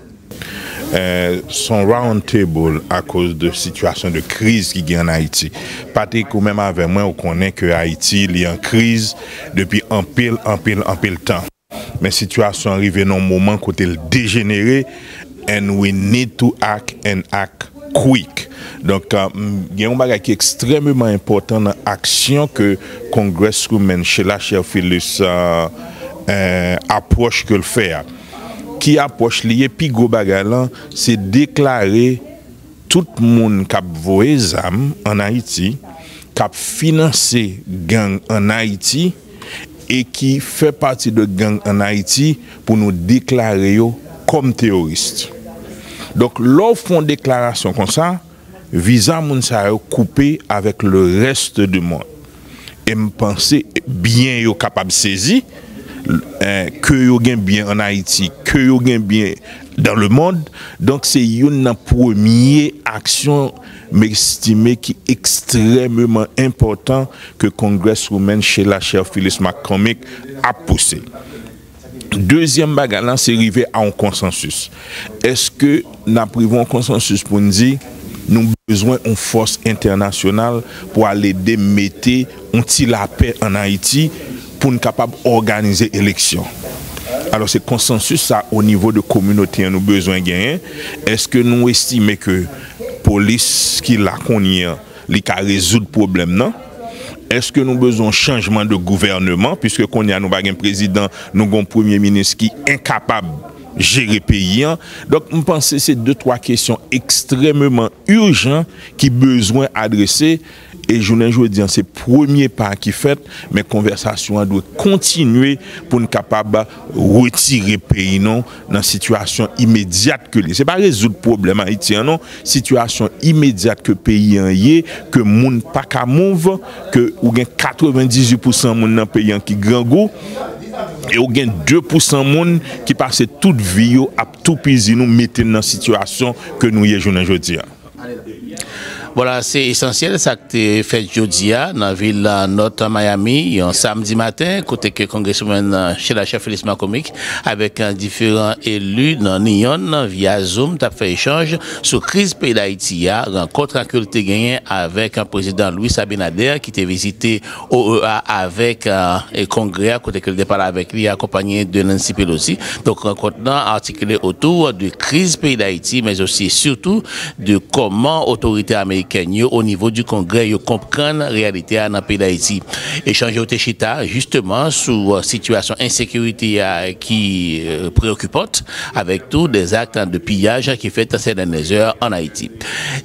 Eh, se yon round table akoz de sitiyasyon de kriz ki gen ann Ayiti. Patrick, ou menm avè mwen, ou konnen ke Ayiti, li an kriz depi anpil, anpil, anpil tan. Men sitiyasyon an rive nan yon moman kote l dejenere, and we need to act and act quick. Donk, uh, m- gen yon bagay ki ekstrèmeman enpòtan nan aksyon ke Congresswoman Sheila Cherfilus, uh, eh, apwòch ke l fè a. ki apwòch li ye, pi gwo bagay lan, se deklare tout moun k ap voye zam ann Ayiti, k ap finanse gang ann Ayiti, e ki fè pati de gang ann Ayiti, pou nou deklare yo kòm teworis. Donk, lè w fè yon deklarasyon konsa, viza moun sa yo koupe avèk le reste du monde. E m panse byen yo kapab sezi, eh, ke yo gen byen ann Ayiti, ke yo gen byen dans le monde. Donk, se youn nan premye aksyon m estime ki ekstrèmeman enpòtan ke Congresswoman Sheila Cher Phillips McCormick ap pouse. Dezyèm bagay lan, se rive a yon konsansis. Èske n ap rive a yon konsansis pou n di nou bezwen yon fòs entènasyonal pou al ede mete yon ti lapè ann Ayiti pou n kapab òganize eleksyon? Alò, se konsansis sa o nivo de kominote an nou bezwen genyen. Èske nou estime ke polis ki la kounye an, li ka rezoud pwoblèm nan? Èske nou bezwen yon chanjman de gouvèneman? Piske kounye a nou pa gen prezidan, nou gen yon premye minis ki enkapab jere peyi an. Donk, m panse se de twa kesyon ekstrèmeman ijan ki bezwen adrese. E jounen jodi an, se premye pa ki fèt, men konvèsasyon an dwe kontinye pou n kapab retire peyi nou nan sitiyasyon imedyat ke li. Se pa rezoud pwoblèm Ayiti an non, sitiyasyon imedyat ke peyi an ye, ke moun pa ka move, ke ou gen katrevendizuit pousan moun nan peyi an ki grangou, e ou gen de pousan moun ki pase tout vi yo ap toupizi nou, mete n nan sitiyasyon ke nou ye jounen jodi an. Vwala, se esansyèl sa k te fèt jodi a nan vil North Miami, yon samdi maten, kote ke Congresswoman Sheila Cher Phillips McCormick avèk diferan eli nan Nyon via Zoom t ap fè echanj sou kriz peyi Dayiti a, rankont ke l te genyen avèk prezidan Luis Abinader ki te vizite O E A avèk, euh, e Kongrè a, kote ke l te pale avèk li, akonpaye de Nancy Pelosi. Donk, rankont lan atikile otou de kriz peyi Dayiti, men osi, sitou, de kòman otorite amerikèn yo, o nivo di Kongrè, yo konprann reyalite a nan peyi Dayiti. Echanj yo te chita, jisteman, sou, euh, sitiyasyon ensekirite a ki, euh, preokipan, avèk tou de zak de piyaj ki fèt ces dernières heures en Haïti.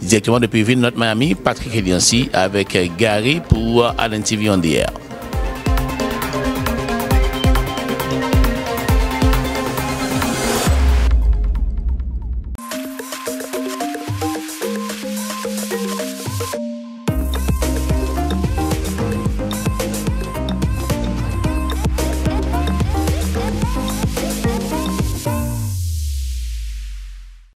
Dirèkteman depi vil North Miami, Patrick Eliancy avèk Gary pou Allen T V on the Air.